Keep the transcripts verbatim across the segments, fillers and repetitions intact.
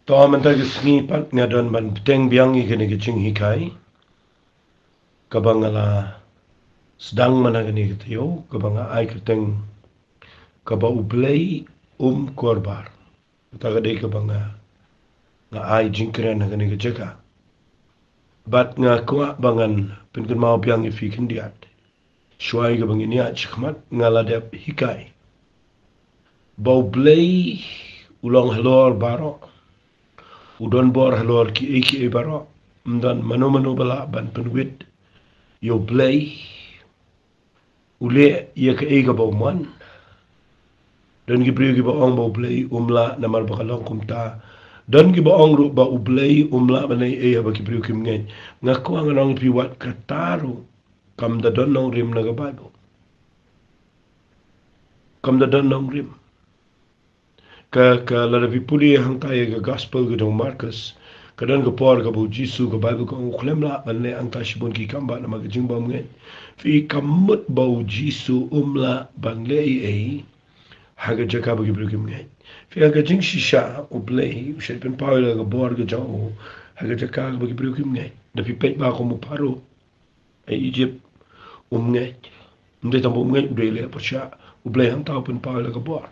To mynta ka sngi pat nga don ban bteng biang ïa kane ka jinghikai kaba nga la sdang mynta kane ka taïew, kaba nga ai kyrteng kaba U Blei um kyrpad. Kata ka dei kaba nga, nga ai jingkren ha kane ka jaka. Bad nga kwah ba ngan pynkynmaw biang ïa phi khyndiat. Shuwa ïa kaba ngin ïaid shakhmat nga la dep hikai ba U Blei u long halor baroh. U don bor halor kiei kiei baroh. Ym don mano mano ba lah ban pynwit ïa U Blei. U leh ïa kaei kaba u mon. Don ki briew kiba ong ba U Blei um lah namar ba ka long kumta. Don kiba ong ruh ba U Blei um lah ban leh ei ei haba ki briew kim ngeit. Nga kwah ngan ong ïa phi wat kata ruh kam da don nongrim na ka Baibl. Kam da don nongrim. Ka, ka lada phi pule hangta ïa ka gospel ka jong u Markus, ka don ka por kaba U Jisu, ka Baibl ka ong u khlem lah ban leh hangta shibun ki kam ba namar ka jingbymngeit. Phi, kam mut ba U Jisu um lah ban leh ei ei ha ka jaka ba ki briew kim ngeit. Phi, ha ka jingshisha U Blei u shait pynpaw ïa la ka bor ka jong u ha ka jaka ba ki briew kim ngeit. Da phi peit ba kum u Pharaoh ha Ijipt, um ngeit. Ym dei tang ba um ngeit, u dei leh pyrshah. U Blei hangta u pynpaw ïa la ka bor.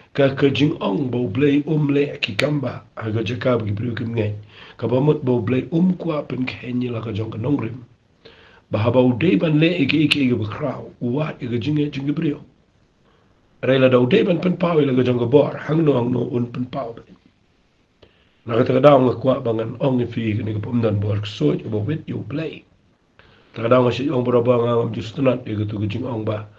Ka, ka jingong ba U Blei um leh ki kam ba ha ka jaka ba ki briew kim ngeit, kaba mut ba U Blei um kwah pynkheiñ ïa la ka jong ka nongrim. Ba haba u dei ban leh ïa kiei kiei kiba khraw, u wad ïa ka jingngeit jong ki briew. Hynrei lada u dei ban pynpaw ïa la ka jong ka bor, hangno hangno un pynpaw. Na kata ka daw nga kwah ba ngan ong ïa phi kane ka pyndonkam bor ksuid uba wit ïa U Blei. Kata ka daw nga shait ong barabor, nga ngam ju sngewtynnat ïa katu ka jingong ba,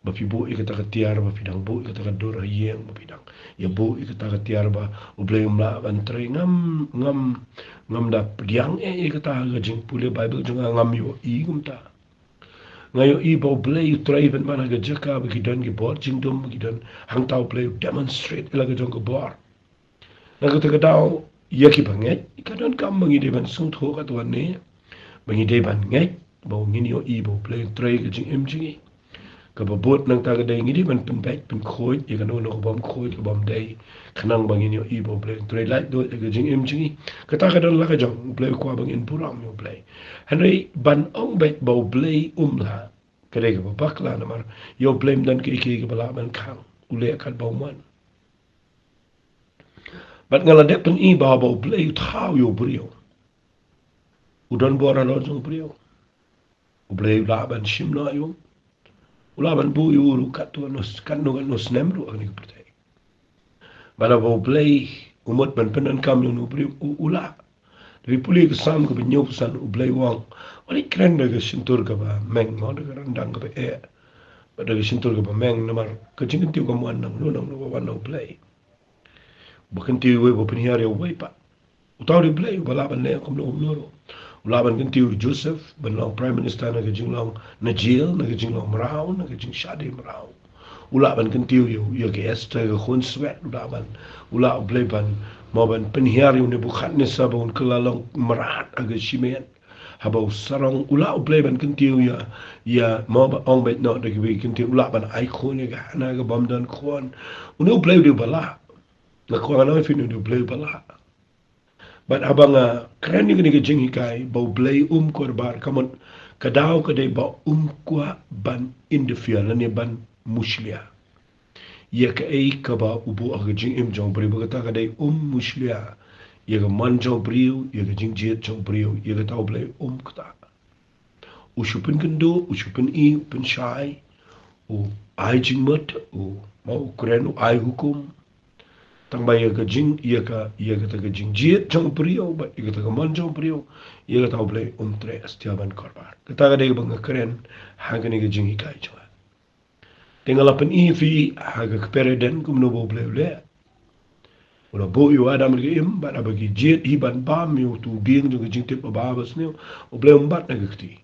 ba phi buh ïa kata ka tiar, ba phi dang buh ïa kata ka dur ha ïing, ba phi dang ïa buh ïa kata ka tiar ba U Blei um lah ban trei. Ngam, ngam, ngam da pdiang eh ïa kata ha ka jingpule Baibl jong nga, ngam ïohi kumta. Nga ïohi ba U Blei u trei pynban ha ka jaka ba ki don ki bor jingdum, ba ki don, hangta U Blei u demonstrate ïa la ka jong ka bor. Na kata ka daw, ïa kiba ngeit, ka donkam ba ngi dei ban sngewthuh katto katne, ba ngi dei ban ngeit ba ngin ïohi ba U Blei u trei ka jingim jong ngi. Kaba bud nangta ka dei ngi dei ban pynbeit pynkhuid ïa kano kano ka bym khuid, ka bym dei, khnang ba ngin ïohi ba U Blei u trei laitluid ïa ka jingim jong ngi. Kata ka don la ka jong, U Blei u kwah ba ngin burom ïa U Blei. Hynrei ban ong beit ba U Blei um lah, ka dei kaba bakla namar ïa U Blei ym don kiei kiei kiba lah ban khang. U leh katba u mon. Bad nga la dep pyni ba haba U Blei u thaw ïa u briew, u don bor halor jong u briew. U Blei u lah ban shim noh ïa u. U lah ban buh ïa u ruh katto katno, katno katno snem ruh ha kane ka pyrthei. Bad haba U Blei u mut ban pyndonkam ïa une u briew, u, u lah. Phi pule ka Salm kaba hynñiewphew san, U Blei u ong, wat leit kren da ka shyntur kaba meng, mo, da ka ryndang kaba eh, bad da ka shyntur kaba meng, namar ka jingkyntiew kam wan nangno nangno, ka wan na U Blei. Ba kyntiew uwei, ba pynhiar ïa uwei pat. Uta u dei U Blei uba lah ban leh kumno kumno ruh. U lah ban kyntiew u Joseph ban long Prime Minister na ka jinglong na jail, na ka jinglong mraw, na ka jingshah dei mraw. U lah ban kyntiew ïa u, ïa ka Esther ka khun swet, u lah ban, u lah U Blei ban, mo, ban pynhiar ïa u Nebukhadnessar ba un kylla long mrad ha ka shimet. Haba u sarong, u lah U Blei ban kyntiew ïa, ïa, mo, ba ong beit noh da kiba kyntiew, u lah ban ai khun ïa ka Hana kaba ym don khun. Une U Blei u dei uba lah. Nga kwah ngan ong ïa phi, une U Blei uba lah. Bad haba nga kren ïa kane ka jinghikai ba U Blei um kyrpad, ka mut ka daw ka dei ba um kwah ban interfere lane ban mushlia ïa kaei kaba u buh ha ka jingim jong u briew. Ba kata ka dei um mushlia ïa ka mon jong u briew, ïa ka jingjied jong u briew, ïa kata U Blei um kata. U shu pynkynduh, u shu pyni, u pynshai, u ai jingmut, u, mo, u kren, u ai hukum. Tang ba ïa ka jing, ïa ka, ïa kata ka jingjied jong u briew, bad ïa kata ka mon jong u briew, ïa kata U Blei um treh satia ban kyrpad. Kata ka dei kaba nga kren ha kane ka jinghikai jong nga. Te nga la pyni ïa phi ha ka kper Eden kumno ba U Blei u leh. U la buh ïa u Adam da ka Im, bad haba ki jied hi ban bam ïa uto u dieng jong ka jingtip ba bha ba sniew, U Blei um bat na ka kti.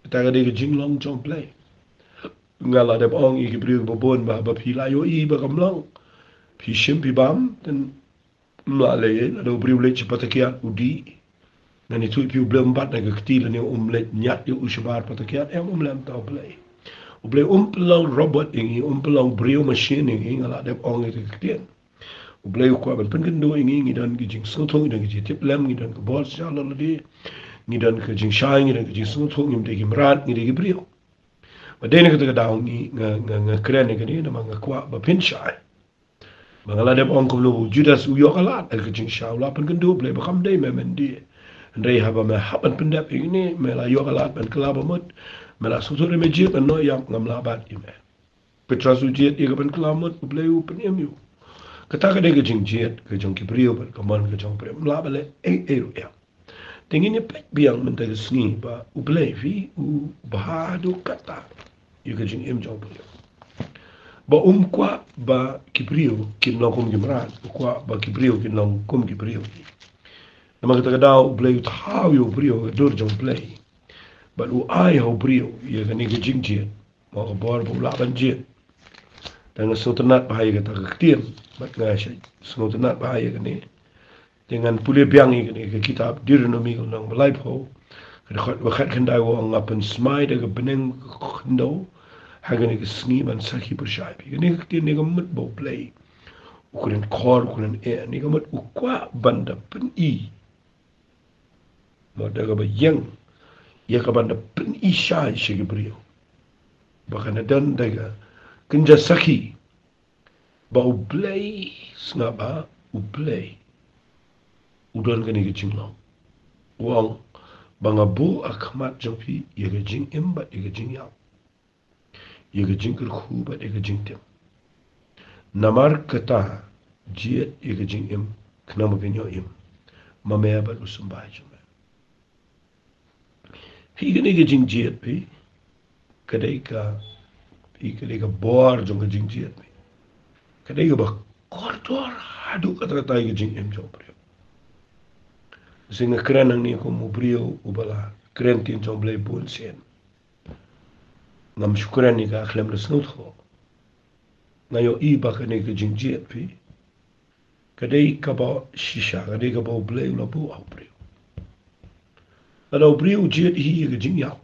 Kata ka dei ka jinglong jong U Blei. Nga la dep ong ïa ki briew kiba bun ba haba phi la ïohi ba kam long, phi shim phi bam, te ym lah lei ei, lada u briew u leit sha patakiat u dih. Ngan ïathuh ïa phi, U Blei um bat na ka kti lane um leit ñiad ïa u shabar patakiat, em, um leh kumta U Blei. U Blei um pynlong robot ïa ngi, um pynlong briew machine ïa ngi, nga la dep ong ïa ka ktien. U Blei u kwah ban pynkynduh ïa ngi, ngi don ka jingsngewthuh, ngi don ka jingtip lem, ngi don ka bor sha lade, ngi don ka jingshai, ngi don ka jingsngewthuh, ngim dei ki mrad, ngi dei ki briew. Bad dei na kata ka daw ngi, nga, nga, nga kren ïa kane namar nga kwah ba phin shai. Ba nga la dep ong kumno u Judas u ïoh ka lad ha ka jingshai, u la pynkynduh, Blei ba kam dei me mynta. Hynrei haba me hap ban pyndep ïa kine, me la ïoh ka lad ban kylla ba mut. Me la sngewthuh me jied, ban noh ïap, ngam lah bat ïa me. Petros u jied ïa ka ban kylla mut, U Blei u pynim ïa u. Kata ka dei ka jingjied ka jong ki briew bad ka mon ka jong u briew, ym lah ban leh ei ei ruh ïa. Te ngin ïa peit biang mynta ka sngi ba U Blei phi u bha haduh katta ïa ka jingim jong u briew. Ba um kwah ba ki briew kin long kum ki mrad, u kwah ba ki briew kin long kum ki briew. Namar kata ka daw U Blei u thaw ïa u briew ha ka dur jong U Blei. Bad u ai ha u briew ïa kane ka jingjied. Mo ka bor ba u lah ban jied. Te nga sngewtynnat bha ïa kata ka ktien. Bad nga sngewtynnat bha ïa kane. Te ngan pule biang ïa kane ka kitab Deuteronomi ka lynnong ba laiphew. Ka dkhot ba khatkhyndai u ong, nga pynsmai da ka bneng ka khyndew ha kane ka sngi ban sakhi pyrshah ïa phi. Kane ka ktien ne ka mut ba U Blei u kren khor, u kren eh, ne ka mut u kwah ban da pyni. Mo da kaba ïeng ïa ka ban da pyni shai sha ki briew. Ba kan da don da ka kynja sakhi ba U Blei, sngap bha, U Blei u don kane ka jinglong. U ong ba nga buh ha khmat jong phi ïa ka jingim bad ïa ka jingïap, ïa ka jingkyrkhu bad ïa ka jingtim. Namar kata jied ïa ka jingim khnang ba phin ïoh im, ma me bad u symbai jong me. Phi, kane ka jingjied phi, ka dei ka, phi, ka dei ka bor jong ka jingjied phi. Ka dei kaba kordor haduh katta katta ïa ka jingim jong u briew. Shisha nga kren hangne kum u briew uba la kren ktien jong U Blei bun sien. Ngam shu kren ïa ka khlem da sngewthuh. Nga ïohi ba kane ka jingjied phi, ka dei kaba shisha, ka dei kaba U Blei u la buh ha u briew. Lada u briew u jied hi ïa ka jingïap,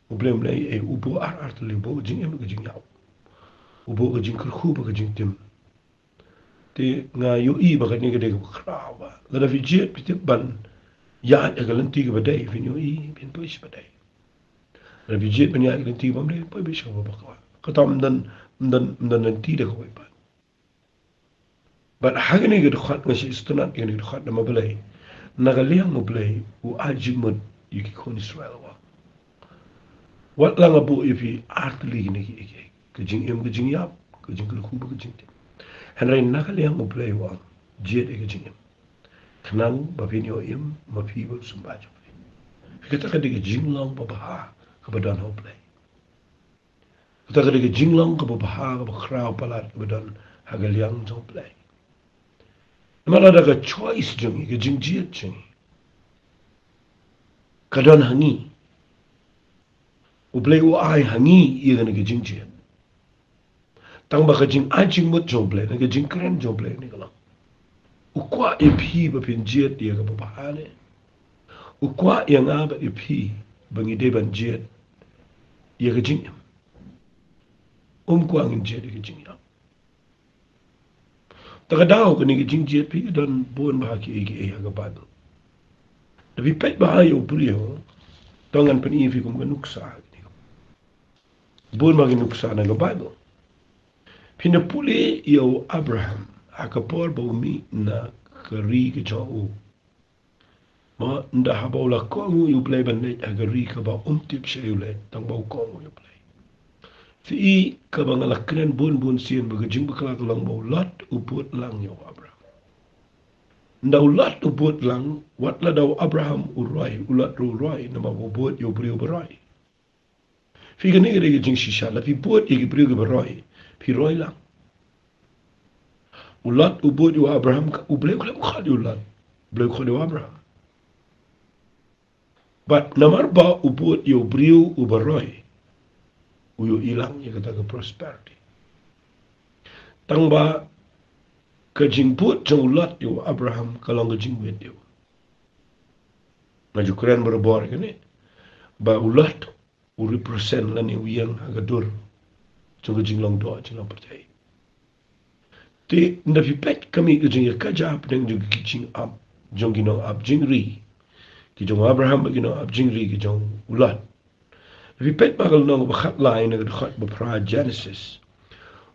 U Blei um leh ei, u buh ar ar tylli, u buh ka jingim ka jingïap, u buh ka jingkyrkhu bad ka jingtim. Te nga ïohi ba kane ka dei kaba khraw ba lada phi jied phi tip ban ïaid ha ka lynti kaba dei, phin ïohi phin poi sha ba dei. Lada phi jied ban ïaid ha ka lynti kaba ym dei, phin poi sha kaba bakla. Kata ym don, ym don, ym don lynti da kawei pat. Bad ha kane ka dkhot nga sngewtynnat ïa kane ka dkhot namar balei? Na ka liang U Blei u ai jingmut ïa ki khun Israel, u ong, wat la nga buh ïa phi ar tylli kine kiei kiei, ka jingim ka jingïap, ka jingkyrkhu bad ka jingtim, hynrei na ka liang U Blei u ong jied ïa ka jingim khnang ba phin ïoh im, ma phi bad u symbai jong phi. Kata ka dei ka jinglong babha kaba don ha U Blei. Kata ka dei ka jinglong kaba bha, kaba khraw palat kaba don ha ka liang jong U Blei. Namar lada ka choice jong ngi, ka jingjied jong ngi, ka don ha ngi, U Blei u ai ha ngi ïa kane ka jingjied. Tang ba ka jingai jingmut jong U Blei, ne ka jingkren jong U Blei ne ka long, u kwah ïa phi ba phin jied ïa kaba bha ne? U kwah ïa nga bad ïa phi ba ngi dei ban jied ïa ka jingim? Um kwah ngin jied ïa ka jingïap. Ta ka daw kane ka jingjied phi, ka don bun bha kiei kiei ha ka Baibl. Da phi peit bha ïa u briew, to ngan pyni ïa phi kum ka nuksa. Bun bha ki nuksa na ka Baibl. Phin da pule ïa u Abraham ha ka por ba u mih na ka ri ka jong u. Ma ynda haba u la kohnguh ïa U Blei ban leit ha ka ri kaba um tip shaei u leit, tang ba u kohnguh ïa U Blei. Phi i, kaba nga la kren bun bun sien ba ka jingbakla ka long ba u Lot u bud lang ïa u Abraham. Ynda u Lot u bud lang, wat lada u Abraham u roi, u Lot ruh u roi, namar ba u bud ïa u briew ba roi. Phi, kane ka dei ka jingshisha, la phi bud ïa ki briew kiba roi, phi roi lang. U Lot u bud ïa u Abraham, ka, U Blei u khlem khot ïa u Lot, U Blei u khot ïa u Abraham. Bad namar ba u bud ïa u briew uba roi, u ïohi lang ïa kata ka prosperity. Tang ba ka jingbud jong u Lot ïa u Abraham ka long ka jingwit ïa u. Nga ju kren barabor kane ba u Lot u represent lane u ïeng ha ka dur jong ka jinglong doh jinglong pyrthei. Te ynda phi peit ka mih ka jingïakajia hapdeng jong ki jingap jong ki nongap jingri, ki jong u Abraham bad ki nongap jingri ki jong u Lot. Phi peit ba ka lynnong ba khatlai na ka dkhot ba phra Genesis.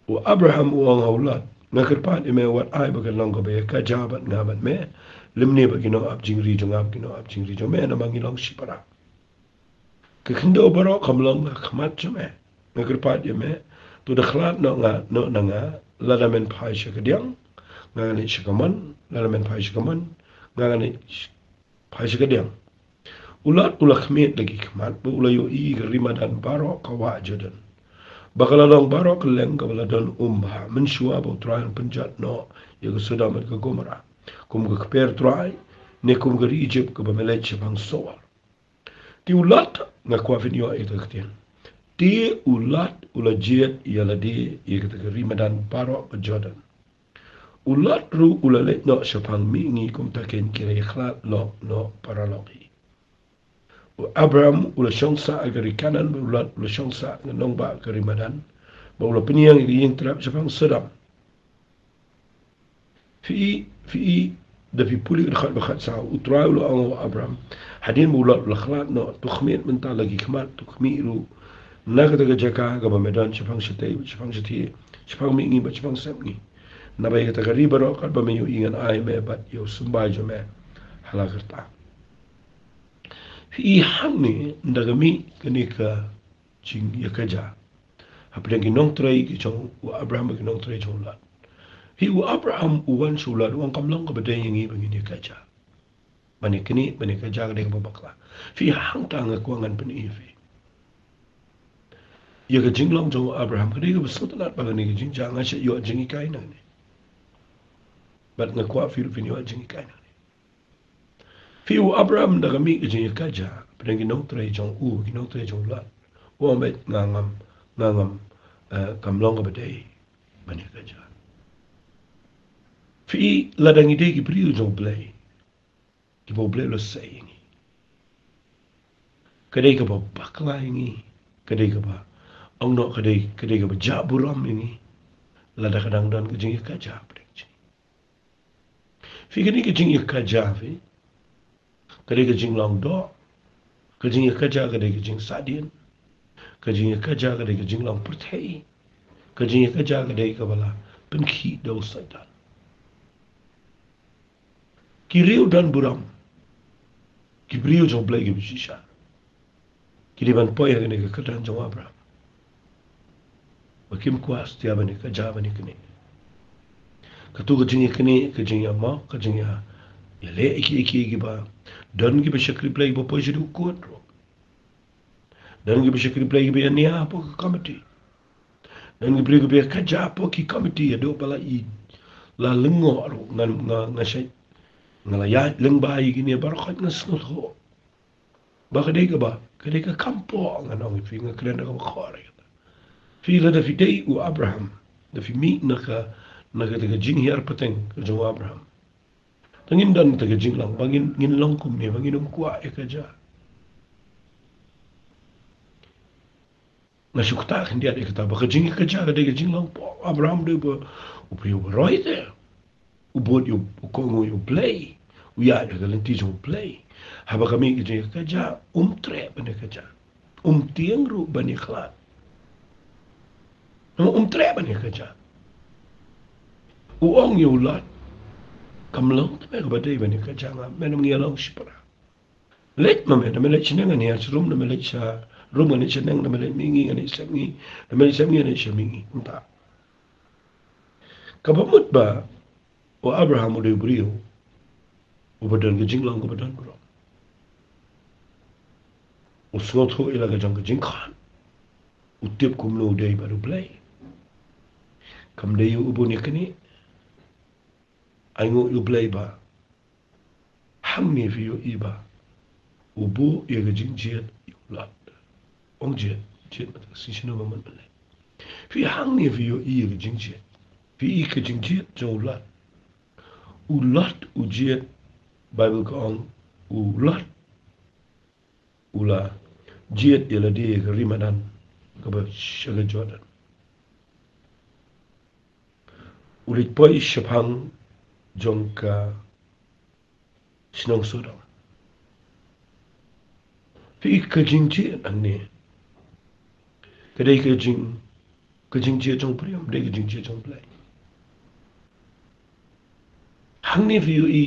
U Abraham u ong ha u Lot, nga kyrpad ïa me, wat ai ba ka long kaba ïakajia bad nga bad me, lymne bad ki nongap jingri jong nga, ki nongap jingri jong me, namar ngi long shipara. Ka khyndew baroh kam long ha khmat jong me. Nga kyrpad ïa me, to da khlad noh nga, noh na nga, lada men phai sha kadiang, nga ngan leit sha kamon, lada men phai sha kamon, nga ngan leit phai sha kadiang. U Lot u la khmied da ki khmat, bad u la ïohi ïa ka ri madan baroh ka wah Jordan, ba ka la long baroh kylleng kaba la don um bha, mynshuwa ba U Trai un pynjot noh ïa ka Sodom bad ka Gomorrah kum ka kper Trai, ne kum ka ri Ijipt kaba me leit shaphang Soar. Te u Lot, nga kwah phin ïoh ïa kata ka ktien. Te u Lot u la jied ïa lade ïa kata ka ri madan baroh ka Jordan. U Lot ruh u la leit noh shaphang mihngi, kumta kein ki la ïakhlad lok noh paralok hi. U Abraham u la shong sah ha ka ri Kanaan, bad u Lot u la shong sah ha ka nongbah ka ri madan, bad u la pynïeng ïa ka ïing trep shaphang Sodom. Phi, phi, da phi pule ka dkhot ba khatsaw, U Trai u la ong ha u Abraham, hadien ba u Lot u la khlad noh, to khmied mynta la ki khmat, to khmih ruh na kata ka jaka kaba me don shaphang shatei, shaphang shathie, shaphang mihngi bad shaphang sepngi. Naba ïa kata ka ri baroh katba me ïohi ngan ai ïa me bad ïa u symbai jong me ha la ka rta. Phi, hangne ynda ka mih kane ka jingïakajia hapdeng ki nongtrei ki jong u Abraham bad ki nongtrei jong u Lot. Phi, u Abraham u wan sha u Lot u ong kam long kaba dei ïa ngi ba ngin ïakajia. Ban ïaknieh, ban ïakajia ka dei kaba bakla. Phi, hangta nga kwah ngan pyni ïa phi ïa ka jinglong jong u Abraham, ka dei kaba sngewtynnat ba kane ka jingjia, nga shu ïoh jinghikai nangne. Bad nga kwah phi ruh phin ïoh jinghikai nangne. Phi, u Abraham da ka mih ka jingïakajia hapdeng ki nongtrei jong u, ki nongtrei jong u Lot, u ong beit nga ngam, nga ngam, eh, kam long kaba dei ban ïakajia. Phi, lada ngi dei ki briew jong u Blei, kiba u Blei u la sei ïa ngi, ka dei kaba bakla ïa ngi, ka dei kaba, ong noh, ka dei, ka dei kaba jah burom ïa ngi lada ka dang don ka jingïakajia hapdeng jong ngi. Phi, kane ka jingïakajia phi, ka dei ka jinglong doh. Ka jingïakajia ka dei ka jingsahdien. Ka jingïakajia ka dei ka jinglong pyrthei. Ka jingïakajia ka dei kaba la pynkhih da u Soitan. Ki riew don burom, ki briew jong u Blei kiba shisha, ki dei ban poi ha kane ka kyrdan jong u Abraham, ba kim kwah satia ban ïakajia ban ïaknieh. Kato ka jingïaknieh, ka jingïamok, ka jingïa, ïaleh ïa kiei kiei kiba, don kiba shakri Blei kiba poi shaduh kot ruh. Don kiba shakri Blei kiba ïania hapoh ka komiti. Don ki briew kiba ïakajia hapoh ki komiti, haduh ba la i, la lyngngoh ruh, ngan, nga, nga shait, nga la ïaid lyngba ïa kine baroh, nga sngewthuh ba ka dei kaba, ka dei ka kam poh, ngan ong ïa phi, nga kren da kaba khor ïa kata. Phi, lada phi dei u Abraham, da phi mih na ka, na kata ka jinghiar pateng ka jong u Abraham, te ngin don kata ka jinglong ba ngin, ngin long kumne, ba ngin ym kwah ïakajia. Nga shu ktah khyndiat ïa kata ba ka jingïakajia ka dei ka jinglong poh. Abraham dei ba u briew ba roi te, u bud ïa u, u kohnguh ïa u Blei, u ïaid ha ka lynti jong u Blei. Haba ka mih ka jingïakajia, um treh ban ïakajia, um tieng ruh ban ïakhlad. Namar um treh ban ïakajia. U ong ïa u Lot, kam long te me kaba dei ban ïakajia, nga, me, me ngi ïa long shipara. Leit ma me, da me leit shaneng ngan hiar sharum, da me leit sharum ngan hiar shaneng, da me leit mihngi ngan hiar sepngi, da me leit sepngi ngan hiar sha mihngi. Kumta. Kaba mut ba u Abraham u dei u briew uba don ka jinglong kaba don burom. U sngewthuh ïa la ka jong ka jingkhot. U tip kumno u dei bad u Blei. Kam dei u bun ïaknieh. Ainguh ïa u Blei ba hangne phi ïohi ba u buh ïa ka jingjied ïa u Lot. Ong jied, jied, mat ka shisha no ma mut ban leh. Phi, hangne phi ïohi ïa ka jingjied. Phi i ka jingjied jong u Lot. U Lot u jied, Baibl ka ong, u Lot u la jied ïa lade ïa ka ri madan kaba sha ka Jordan. u leit poi shaphang jong ka shnong Sodom. Phi i ka jingjied hangne, ka dei ka jing, ka jingjied jong u briew, ka dei ka jingjied jong u Blei. Hangne phi ïohi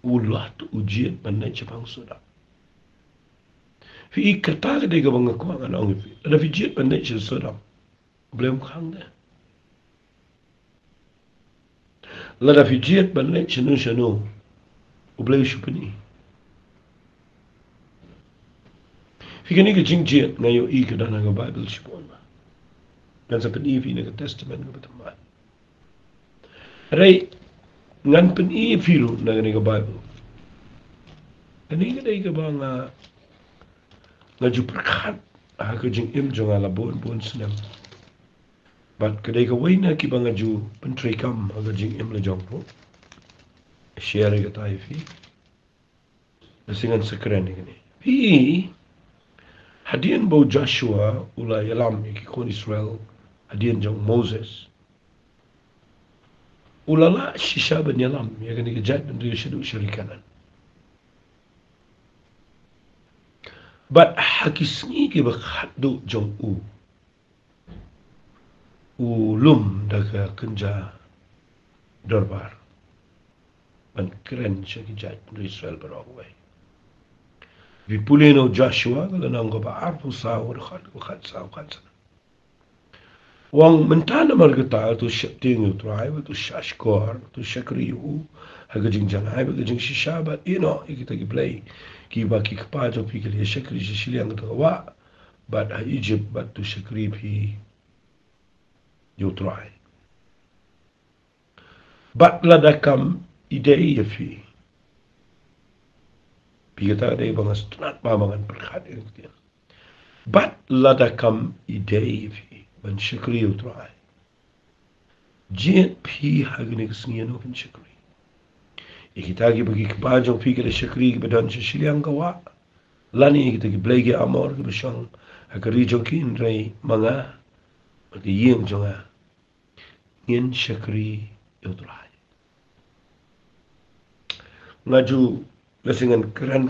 u Lot u jied ban leit shaphang Sodom. Phi i kata ka dei kaba nga kwah ngan ong ïa phi. Lada phi jied ban leit sha Sodom, u Blei um khang de. Lada phi jied ban leit shano shano, u Blei u shu pyni. Phi, kane ka jingjied nga ïohi ka don ha ka Baibl shibun. Ngan sa pyni phi na ka Testament kaba thymmai. Hynrei ngan pyni phi ruh na kane ka Baibl. Kane ka dei kaba nga, nga ju pyrkhat ha ka jingim jong nga la bun bun snem. Bad ka dei kawei na kiba nga ju pyntreikam ha ka jingim la jong nga. Share ïa kata ïa phi. Lashai ngan sa kren ïa kane. Phi, hadien ba u Joshua u la ïalam ïa ki khun Israel hadien jong u Moses, u la lah shisha ban ïalam ïa kane ka jaitbynriew shaduh sha ri Kanaan. Bad ha ki sngi kiba khatduh jong u, u lum da ka kynja dorbar ban kren sha ki jaitbynriew Israel baroh kawei. Phi pule na u Joshua ka lynnong kaba arphew saw, ka dkhot kaba khatsaw, khatsan. U ong, mynta namar kata to sheptieng ïa u Trai, bad to shahshkor, to shakri ïa u ha ka jingjanai bad ka jingshisha, bad ïehnoh ïa kita ki blei kiba ki kpa jong phi ki la ïa shakri sha shiliang kata ka wah, bad ha Ijipt, bad to shakri phi ïa u Trai. Bad lada kam ïadei ïa phi. Phi, kata ka dei ba nga sngewtynnat ba ngan pyrkhat ïa ka ktien. Bad lada kam ïadei ïa phi ban shakri ïa u Trai, jied phi ha kine ki sngi ïano phin shakri. Ïa kita kiba ki kpa jong phi ki la shakri kiba don sha shiliang ka wah, lane ïa kita ki blei ki Amor kiba shong ha ka ri jong ki, hynrei ma nga bad ka ïing jong nga ngin shakri ïa u Trai. Nga ju, lashai ngan kren,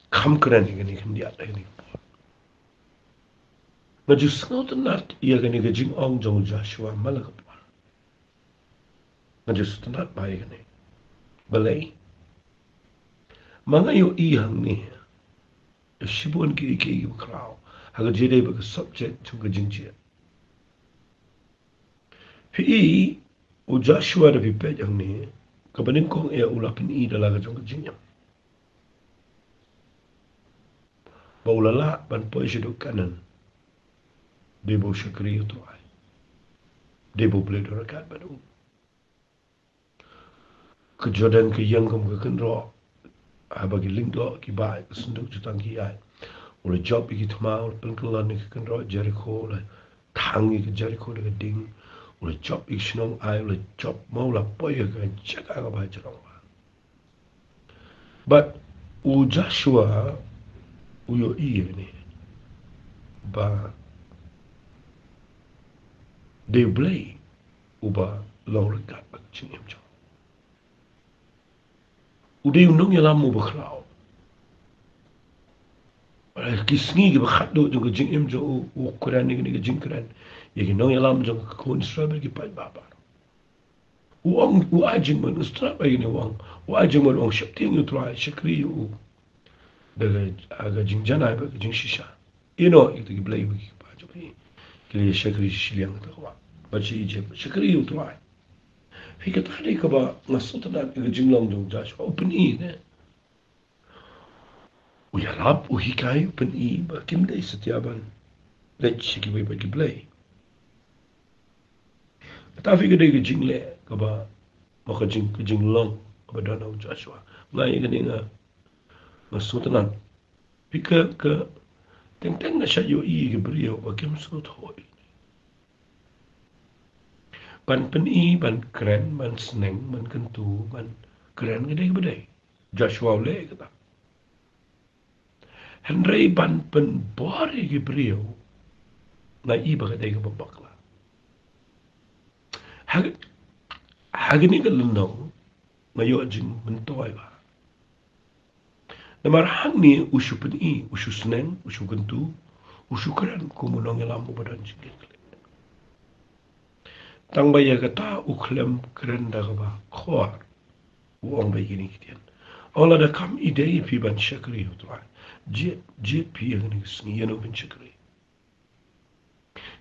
kham kren ïa kane khyndiat ïa kane ka por. Nga ju sngewtynnat ïa kane ka jingong jong u Joshua man la ka por. Nga ju sngewtynnat bha ïa kane. Balei? Ma nga ïohi hangne ïa shibun kiei kiei kiba khraw ha ka jingïadei bad ka subject jong ka jingjied. Phi i, u Joshua, da phi peit hangne, kaba nyngkong eh u la pyni da la ka jong ka jingim ba u la lah ban poi shaduh Kanaan dei ba u shakri ïa u Trai, dei ba U Blei u don ryngkat bad u. Ka Jordan ka ïeng kum ka kynroh, haba ki lyngdoh ki bah ïa ka synduk jutang ki ïaid. U la jop ïa ki thma, u la pynkyllon ïa ka kynroh Jerikho, u la thang ïa ka Jerikho da ka ding. U la jop ïa ka shnong Ai, u la jop, ma u la poi ha ka jaka kaba jrong bha. Bad u Joshua u ïohi ïa kane ba dei U Blei uba long ryngkat bad ka jingim jong u. U dei u nongïalam uba khraw. Ki sngi kiba khatduh jong ka jingim jong u, u kren ïa kane ka jingkren ïa ki nongïalam jong ka khun Israel bad ki paidbah baroh. U ong, u ai jingmut, u strap ïa kane u ong, u ai jingmut, u ong sheptieng ïa u Trai, shakri ïa u da ka, ka jingjanai bad ka jingshisha. Ïehnoh ïa kita ki blei ba ki kpa jong phi ki la ïa shakri sha shiliang kata ka wah, bad sha Ijipt, shakri ïa u Trai. Phi, kata ka dei kaba nga sngewtynnat ïa ka jinglong jong u Joshua, u pyni ne. U ïalap, u hikai, u pyni ba kim dei satia ban leit sha kiwei pat ki blei. Kata phi ka dei ka jingleh kaba, ba ka jing, ka jinglong kaba don ha u Joshua. Nga ïa kane nga, nga sngewtynnat. Phi, ka, ka teng teng nga shait ïohi ïa ki briew ba kim sngewthuh. Ban pyni, ban kren, ban sneng, ban kyntu, ban kren, ka dei kaba dei. Joshua u leh kata. Hynrei ban pynbor ïa ki briew, nga i ba ka dei kaba bakla. Ha, ha kane ka lynnong nga ïoh jingmyntoi ba namar hangne u shu pyni, u shu sneng, u shu kyntu, u shu kren kum u nongïalam uba don jingkitkhlieh. Tang ba ïa kata u khlem kren da kaba khor, u ong ba ïa kine ki ktien. Ong lada kam ïadei ïa phi ban shakri ïa u Trai, jied, jied phi ïa kane ka sngi, ïa no phin shakri.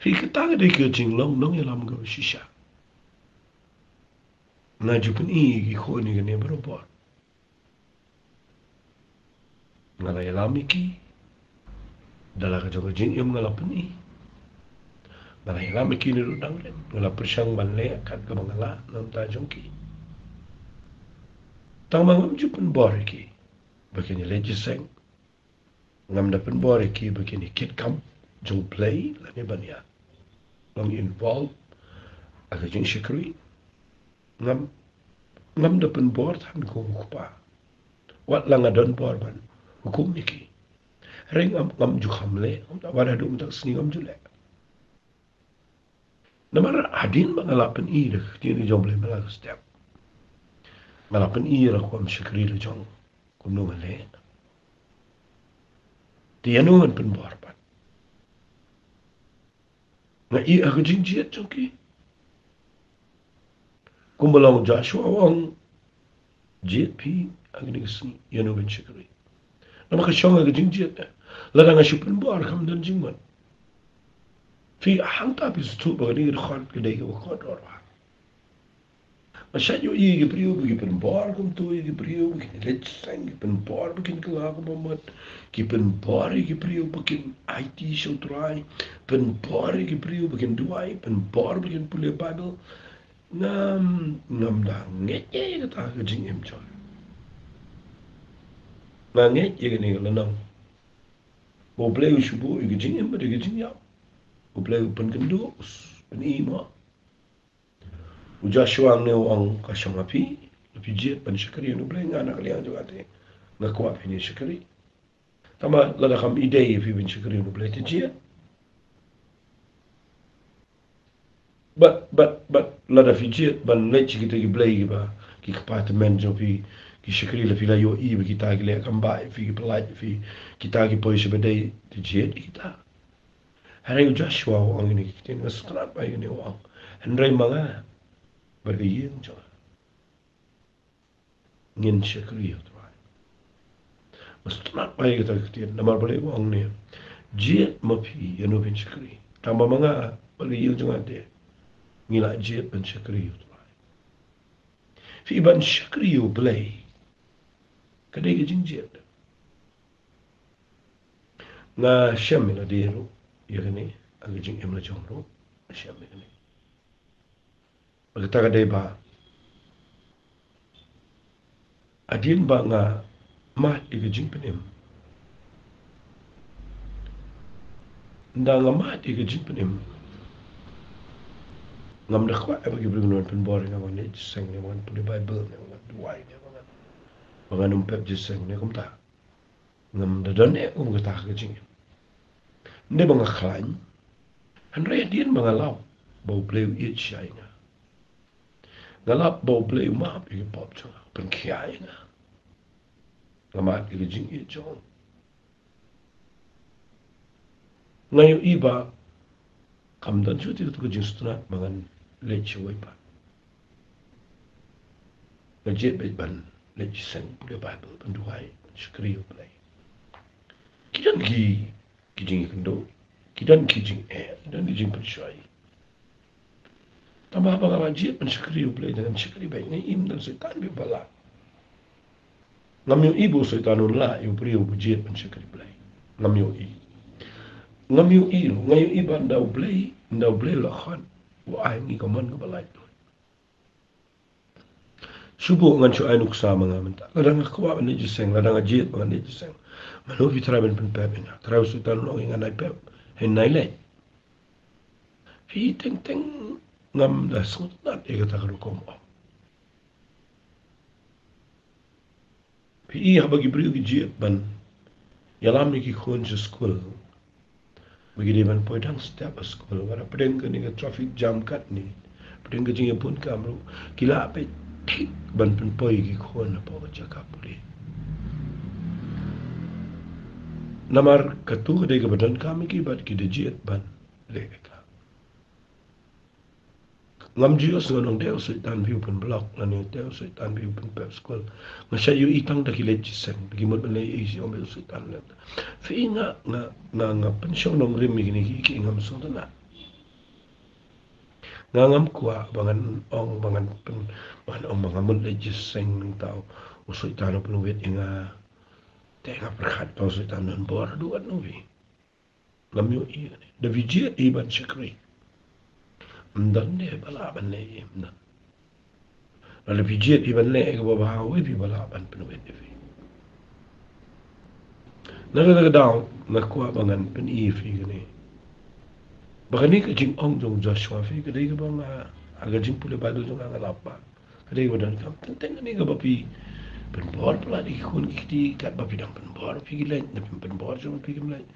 Phi, kata ka dei ka jinglong nongïalam kaba shisha. Nga ju pyni ïa ki khun ïa kane barabor. Nga la ïalam ïa ki da la ka jong ka jingim, nga la pyni. Nga la ïalam ïa ki naduh dang rit, nga la pyrshang ban leh kat kaba nga lah na ka bynta jong ki. Tang ba ngam ju pynbor ïa ki ba kin ïaleit jingïaseng. Ngam da pynbor ïa ki ba kin ïakit kam jong U Blei lane ban ïa long involve ha ka jingshakri. Ngam, ngam da pynbor than kum u kpa. Wat la nga don bor ban hukum ïa ki. Hynrei ngam, ngam ju kham leh, wat haduh mynta ka sngi ngam ju leh. Namar hadien ba nga la pyni da ka ktien ka jong U Blei man la ka step, nga la pyni ïa la ka kam shakri la jong kumno nga leh. Te ïa no ngan pynbor pat? Nga ïeh ha ka jingjied jong ki. Kumba long Joshua u ong, jied phi ha kane ka sngi, ïa no phin shakri. Namar ka shong ha ka jingjied. Lada nga shu pynbor kam don jingmut. Phi, hangta phi sngewthuh ba kane ka dkhot ka dei kaba kordor bha. Nga shait ïohi ïa ki briew ba ki pynbor kumto ïa ki briew ba kin leit jingïaseng, ki pynbor ba kin kylla kumba mut, ki pynbor ïa ki briew ba kin aiti sha U Trai, pynbor ïa ki briew ba kin duwai, pynbor ba kin pule Baibl. Ngam, ngam da ngeit ïa kata ka jingim jong. Nga ngeit ïa kane ka lynnong ba U Blei u shu buh ïa ka jingim bad ïa ka jingïap. U Blei u pynkynduh, u pyni mo. U Joshua hangne u ong ka shong ha phi, la phi jied ban shakri ïa U Blei. Nga na ka liang jong nga te nga kwah phin ïa shakri. Tangba lada kam ïadei ïa phi ban shakri ïa U Blei te jied. Bad, bad, bad lada phi jied ban leit sha kita ki blei kiba ki kpa tymmen jong phi, ki shakri, la phi la ïohi ba kita ki leh kam bha ïa phi, ki pyllait ïa phi, kita ki poi sha ba dei, te jied ïa kita. Hynrei u Joshua u ong ïa kine ki ktien, nga sngewtynnat ba ïa kine u ong. Hynrei ma nga bad ka ïing jong nga, ngin shakri ïa U Trai. Nga sngewtynnat ba ïa kata ka ktien, namar balei u ong ne, jied ma phi ïa no phin shakri. Tangba ma nga bad ka ïing jong nga te, ngi la jied ban shakri ïa U Trai. Phi, ban shakri ïa U Blei ka dei ka jingjied. Nga shem ïa lade ruh ïa kane, ha ka jingim la jong ruh nga shem ïa kane. Bad kata ka dei ba hadien ba nga mad ïa ka jingpynim, ynda nga mad ïa ka jingpynim, ngam da kwah ïa ba ki briew kin wan pynbor ïa nga ba ngan leit jingïaseng ne ba ngan pule Baibl ne ba ngan duwai ne ba ngan, ba ngan ym pep jingïaseng ne kumta. Ngam da don eh kum kata ka jingim. Ym dei ba nga khlaiñ, hynrei hadien ba nga lap ba U Blei u ïeit shisha ïa nga, nga lap ba U Blei u map ïa ki pop jong nga, u pynkhiah ïa nga, nga mad ïa ka jingïeit jong u. Nga ïohi ba kam don shuh te katu ka jingsngewtynnat ba ngan leit shawei pat. Nga jied beit ban leit jingïaseng, pule Baibl, ban duwai, ban shakri ïa U Blei. Ki don ki, ki jingïakynduh, ki don ki jingeh, ki don ki jingpynshoi. Tangba haba nga la jied ban shakri ïa U Blei, ngan shakri beit, nga im, don Soitan beit ba lah. Ngam ïohi ba u Soitan un lah ïa u briew uba jied ban shakri Blei. Ngam ïohi. Ngam ïohi ruh, nga ïohi ba ynda U Blei, ynda U Blei u la khot, u ai ngi ka mon kaba laitluid. Shu buh ngan shu ai nuksa ma nga mynta. Lada nga kwah ban leit jingïaseng, lada nga jied ba ngan leit jingïaseng, mano phi trai ban pynpep ïa nga? Trai u Soitan un ong ïa nga nai pep, hynrei nai leit. Phi, teng teng ngam da sngewtynnat ïa kata ka rukom ong. Phi, haba ki briew ki jied ban ïalam ïa ki khun sha skul, ba ki dei ban poi dang step ha skul, wat hapdeng kane ka traffic jam katne, Pdeng ka jingïabun kam ruh ki lah peit thik ban pynpoi ki khun hapoh ka jaka pule. Namar katu ka dei kaba donkam ïa ki bad ki da jied ban leh ïa ka. Ngam ju ïohsngew nong dei u Soitan phi u pynblok lane dei u Soitan phi u pynpep skul. Nga shait ïohi tang da ki leit jingïaseng, da ki mut ban leit ïa ki, ong ba u Soitan leh. Phi nga, nga, nga, nga pynshong nongrim ïa kine ki, ki ngam sngewtynnat. Nga ngam kwah ba ngan ong, ba ngan pyn, ba ngan ong ba nga mut leit jingïaseng, nangta u Soitan u pynwit ïa nga. Te nga pyrkhat ba u Soitan don bor haduh katno phi. Ngam ïohi ïa kane. Da phi jied hi ban shakri, ym don de ba lah ban leh, ym don. Lada phi jied hi ban leh ïa kaba bha, uei phi ba lah ban pynwit ïa phi. Na kata ka daw nga kwah ba ngan pyni ïa phi kane, ba kane ka jingong jong u Joshua phi ka dei kaba nga, ha ka jingpule Baibl jong nga nga lap ba ka dei kaba donkam. Teng teng kane kaba phi pynbor palat ïa ki khun ki kti, katba phi dang pynbor phi ki leit, ne phi pynbor jong phi kim leit.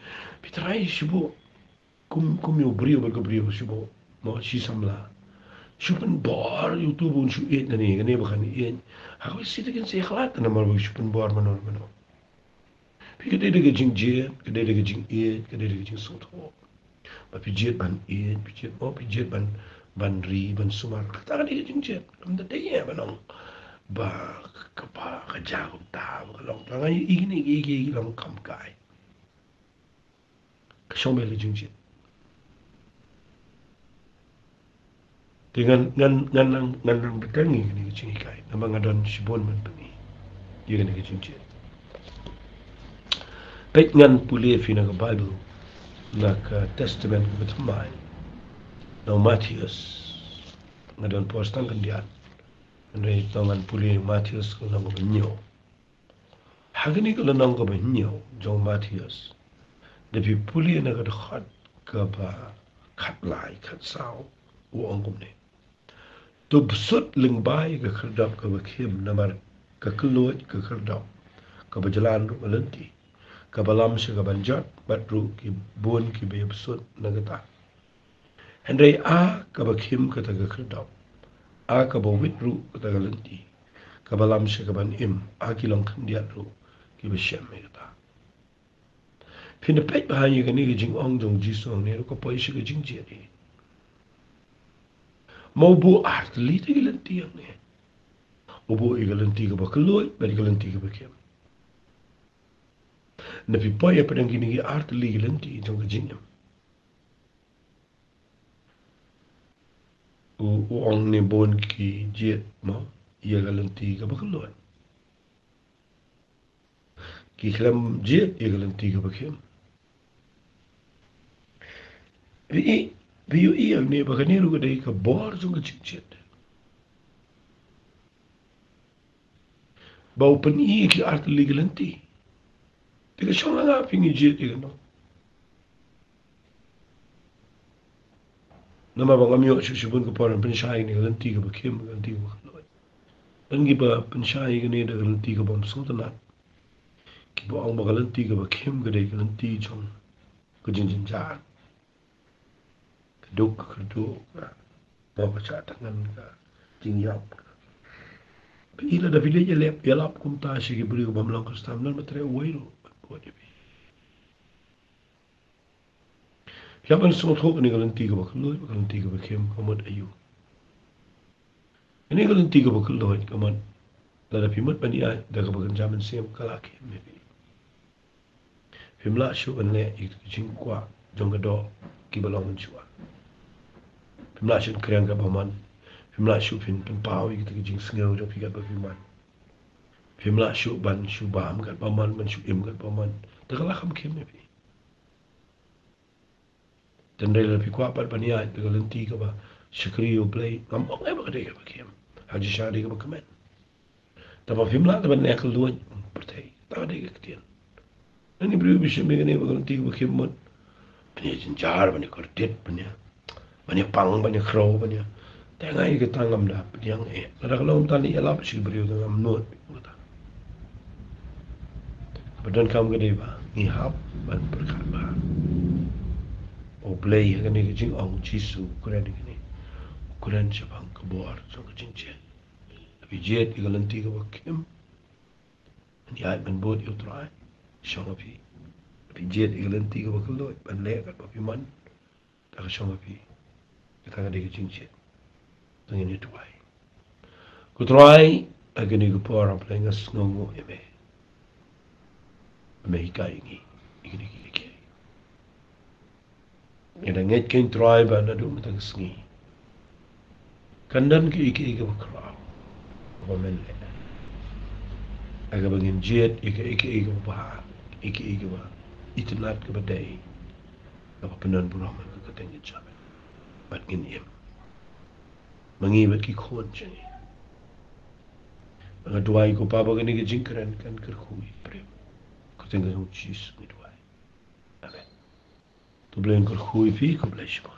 Phi trai shu buh kum, kum ïa u briew bad ka briew shu buh, mo, shi samla. Shu pynbor ïa uto ba un shu ïeit lane kane ba kan ïeit. Ha kawei shi takin shi khlad namar ba shu pynbor mano mano. Phi ka dei da ka jingjied, ka dei da ka jingïeit, ka dei da ka jingsngewthuh. Ba phi jied ban ïeit, phi jied, oh, phi jied ban, ban ri, ban sumar. Kata ka dei ka jingjied. Kam da dei ïa ban ong ba kaba ka jia kumta, ba ka long. Tang ïa kine, kine, kine long kam kai. Ka shong beit la ka jingjied. Te ngan, ngan, ngan nang, ngan nang bteng ïa kane ka jinghikai namar nga don shibun ban pyni ïa kane ka jingjied. Peit, ngan pule ïa phi na ka Baibl, na ka Testament kaba thymmai, na u Mathaios. Nga don por tang khyndiat, hynrei to ngan pule ïa u Mathaios ka lynnong kaba hynñiew. Ha kane ka lynnong kaba hynñiew jong u Mathaios, da phi pule na ka dkhot kaba khatlai, khatsaw, u ong kumne: To bsut lyngba ïa ka khyrdop kaba khim, namar ka kylluid ka khyrdop, kaba jlan ruh ka lynti, kaba lam sha kaban jot, bad ruh ki bun kiba ïa bsut na kata. Hynrei a kaba khim kata ka khyrdop, a kaba wit ruh kata ka lynti, kaba lam sha kaban im, a ki long khyndiat ruh kiba shem ïa kata. Phin da peit bha ïa kane ka jingong jong u Jisu hangne ruh ka poi sha ka jingjied hi. Ma u buh artylli te ki lynti hangne. U buh ïa ka lynti kaba kylluid bad ïa ka lynti kaba khim. Na phi poi hapdeng kine ki artylli ki lynti jong ka jingim, u, u ong ne bun ki jied mo ïa ka lynti kaba kylluid. Ki khlem jied ïa ka lynti kaba khim. Phi i, phi ïohi hangne ba kane ruh ka dei ka bor jong ka jingjied. Ba u pyni ïa ki artylli ki lynti. Te ka shong ha nga phi ngi jied ïa kano. Namar ba ngam ïoh shuh shibun ka por ban pynshai ïa kane ka lynti kaba khim, ka lynti kaba kylluid. Don kiba pynshai ïa kane da ka lynti kaba ym sngewtynnat. Kiba ong ba ka lynti kaba khim ka dei ka lynti jong ka jingjynjar. Ka duk, ka kyrduh, ka, ka shah thngan, ka jingïap. Phi i, lada phi leit ïalap, ïalap kumta sha ki briew bym long Khristan, lada ma treh uwei ruh ban bud ïa phi. Ïa ban sngewthuh kane ka lynti kaba kylluid, ka lynti kaba khim, ka mut aïu? Kane ka lynti kaba kylluid ka mut, lada phi mut ban ïaid da kaba kynja mynsiem, ka la khim ïa phi. Phim lah shuh ban leh ïa ka jingkwah jong ka doh kiba long mynshuwa. Phim lah shuh ban kren katba mon. Phim lah shuh phin pynpaw ïa kita ki jingsngew jong phi katba phi mon. Phim lah shuh ban shu bam katba mon, ban shu im katba mon. Te ka la kham khim ïa phi. Tang hynrei lada phi kwah pat ban ïaid da ka lynti kaba shakri ïa U Blei, ngam ong ei ba ka dei kaba khim. Ha jingshisha ka dei kaba kmen. Te ba phim lah te ban ïakylluid pyrthei, te ka dei ka ktien. Nangne briew ba shim ïa kane ba ka lynti kaba khim mut ban ïa jynjar, ban ïa kordit, ban ïa, ban ïa pang, ban ïa khrew, ban ïa. Te nga ïa kata ngam da pdiang eh. Lada ka long kumta, ngi ïalap sha ki briew te ngam nud ïa kata. Ba donkam ka dei ba ngi hap ban pyrkhat ba U Blei ha kane ka jingong Jisu u kren ïa kane. U kren shaphang ka bor jong ka jingjied. Phi jied ïa ka lynti kaba khim, ngi ai ban bud ïa U Trai. Shong ha phi. Phi jied ïa ka lynti kaba khlaiñ ban leh katba phi mon. Da ka shong ha phi. Kata ka dei ka jingjied. Te ngin ïa duwai. Ko Trai, ha kane ka por hapdeng nga sngewnguh ïa me. Me hikai ïa ngi ïa kine kiei kiei. Nga da ngeit kein Trai ba naduh mynta ka sngi kan don kiei kiei kaba khraw kaba men leh, ha kaba ngin jied ïa kiei kiei kaba bha, ïa kiei kaba itynnad, kaba dei kaba pyndon burom ha ka kyrteng jong me. Bad ngin im ma ngi bad ki khun jong ngi. Nga duwai ko Pa ba kane ka jingkren kan kyrkhu ïa phi. Ka kyrteng ka jong U Jisu ngi duwai. Amen. To U Blei un kyrkhu ïa phi, khublei shibun.